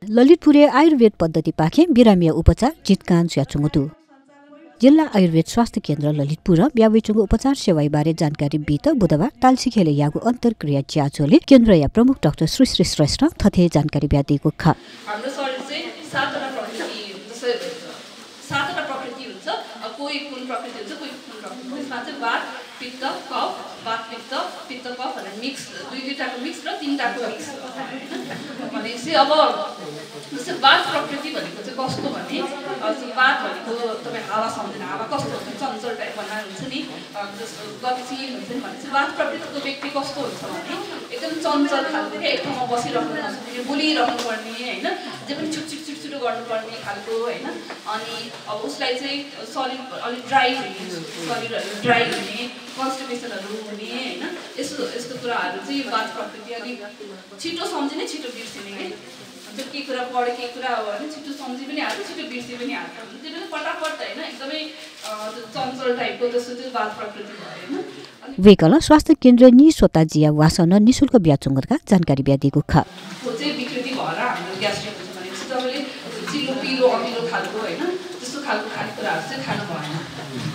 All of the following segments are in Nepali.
ललितपुरे आयुर्वेद पद्धति पाखे बिरामिया उपचार जितकान च्याचुङदु जिल्ला आयुर्वेद स्वास्थ्य केन्द्र ललितपुर ब्यावैचुङको उपचार सेवाईबारे जानकारी बित बुधबार तालसीखेले यागु अन्तर्क्रिया च्याचोले केन्द्र या प्रमुख डाक्टर श्री श्रेष्ठ थथे जानकारी ब्यादिएको ख हाम्रो शरीर चाहिँ सातवटा प्रकृति जस्तै सातवटा प्रकृति हुन्छ कोही कुन प्रकृति हुन्छ कोही कुन प्रकृति त्यसमा चाहिँ वात पित्त कफ वात पित्त कफ भनेर मिक्स दुईटाको मिक्स र तीनटाको मिक्स भनेपछि अब जस्तै वात प्रकृति भनेको चाहिँ कस्तो भने वात भनेको तपाईँ हावा सम्झिनु हावा कस्तो हुन्छ चञ्चल टाइप बनाएर हुन्छ नि गतिशील हुन्छ नि भनेपछि वात प्रकृतिको व्यक्ति कस्तो हुन्छ भने एकदम चञ्चल खालको क्या एक ठाउँमा बसिरहनु नसक्ने बोलिरहनु पर्ने होइन जे पनि छिटो गर्नुपर्ने खालको होइन अनि अब उसलाई चाहिँ शरीर अलिक ड्राई हुने शरीरहरू ड्राई हुने कन्स्टिपेसनहरू हुने होइन यस्तो कुराहरू चाहिँ वात प्रकृति अलिक छिटो सम्झिने छिटो बिर्सिने क्या के कुरा पढ्यो के कुरा हो भने छिटो सम्झि पनि हाल्छ छिटो बिर्सि पनि हाल्छ त्यो पनि पटापट होइन एकदमै चञ्चल टाइपको जस्तो चाहिँ वात प्रकृति भयो होइन वेकल स्वास्थ्य केन्द्र नि स्वता जिया वासन निशुल्क ब्याचुङका जानकारी ब्यादिएको ख चाहिँ विकृति भएर हाम्रो ग्यास्ट्रिक हुन्छ भनेपछि तपाईँले चिलो पिरो अमिलो खालको होइन त्यस्तो खालको खानेकुराहरू चाहिँ खानु भएन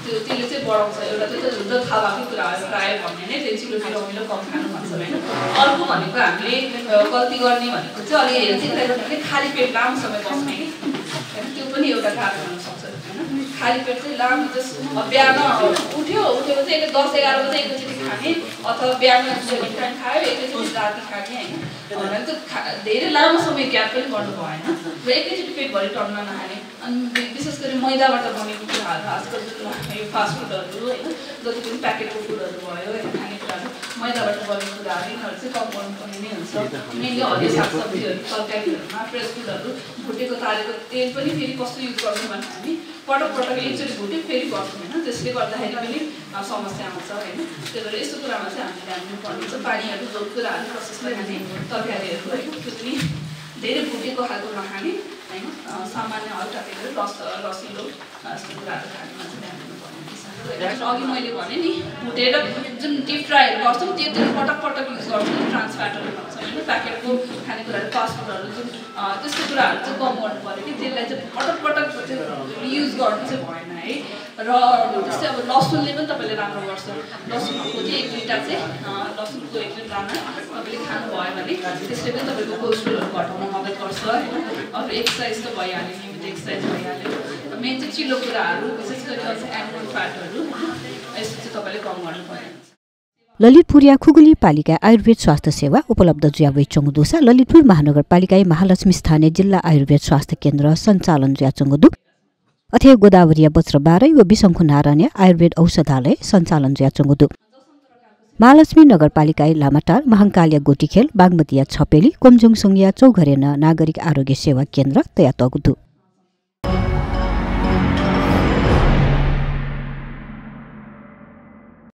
त्यसले चाहिँ बढाउँछ एउटा चाहिँ जुन थाहा भएको कुराहरू प्रायः भन्ने नै त्यो चिलो पिरो अमिलो कम खानु भन्छ होइन अर्को भनेको हामीले गल्ती गर्ने भनेको चाहिँ अलि हेल्थी खाने खाली पेट लामो समय बस्ने त्यो पनि एउटा कारण हुनसक्छ होइन खाली पेट चाहिँ लामो बिहान उठ्यो चाहिँ 10-11 बजे एकैचोटि खाने अथवा बिहान खायो एकैचोटि राति खाने होइन त्यो धेरै लामो समय ग्याप पनि गर्नु भएन र एकैचोटि पेटभरि टन्न नखाने अनि विशेष गरी मैदाबाट बनेको कुराहरू आजकल यो फास्ट फुडहरू होइन जति पनि प्याकेटको फुडहरू भयो होइन खानेकुराहरू मैदाबाट बनेको कुराहरू यिनीहरू चाहिँ कम गर्नुपर्ने नै हुन्छ मेनली हरियो सागसब्जीहरू तरकारीहरूमा फ्रेस फुडहरू भुटेको तारेको तेल पनि फेरि कस्तो युज गर्छौँ भने हामी पटक एकचोटि भुट्यो फेरि गर्छौँ होइन त्यसले गर्दाखेरि पनि समस्या आउँछ होइन त्यही भएर यस्तो कुरामा चाहिँ हामीले ध्यान दिनुपर्ने हुन्छ पानीहरू जो कुराहरू प्रोसेसमा खाने तरकारीहरू होइन त्यो पनि धेरै भुटेको खालको नखाने होइन सामान्य हल्का तेल रसिलो यस्तो कुराहरू खानेमा चाहिँ ध्यान दिनुपर्ने अघि मैले भने नि भुटेर जुन डिप फ्राईहरू गर्छौँ त्यो चाहिँ पटक युज गर्छौँ ट्रान्सफ्याटहरू भन्छ होइन प्याकेटको खानेकुराहरू फास्ट फुडहरू जुन त्यस्तो कुराहरू चाहिँ कम गर्नु पऱ्यो कि त्यसलाई चाहिँ पटक चाहिँ युज गर्नु चाहिँ भएन है र जस्तै अब लसुनले पनि तपाईँले राम्रो गर्छ लसुनको चाहिँ 1 लिटर चाहिँ लसुनको 1 लिटर दाना तपाईँले खानुभयो भने त्यसले पनि तपाईँको कोलेस्ट्रोलहरू घटाउन मद्दत गर्छ होइन अरू एक्सर्साइज त भइहाल्यो नियमित एक्सर्साइज भइहाल्यो मेन चाहिँ चिलो कुराहरू विशेष गरी अझ एनिमल फ्याटहरू यस्तो चाहिँ तपाईँले कम गर्नु पर्यो ललितपुरिया खुगुली पालिका आयुर्वेद स्वास्थ्य सेवा उपलब्ध ज्यावै चौधोसा ललितपुर महानगरपालिका महालक्ष्मी स्थानीय जिल्ला आयुर्वेद स्वास्थ्य केन्द्र सञ्चालन ज्याचुङदु अथे गोदावरिया बच्र बारै व बिसङ्खु नारायण आयुर्वेद औषधालय सञ्चालन ज्याचुङदु महालक्ष्मी नगरपालिका लामाटार महाङ्कालिया गोटीखेल बागमतिया छपेली कोमजुङ सुङिया चौघरेना नागरिक आरोग्य सेवा केन्द्र तया तगुदु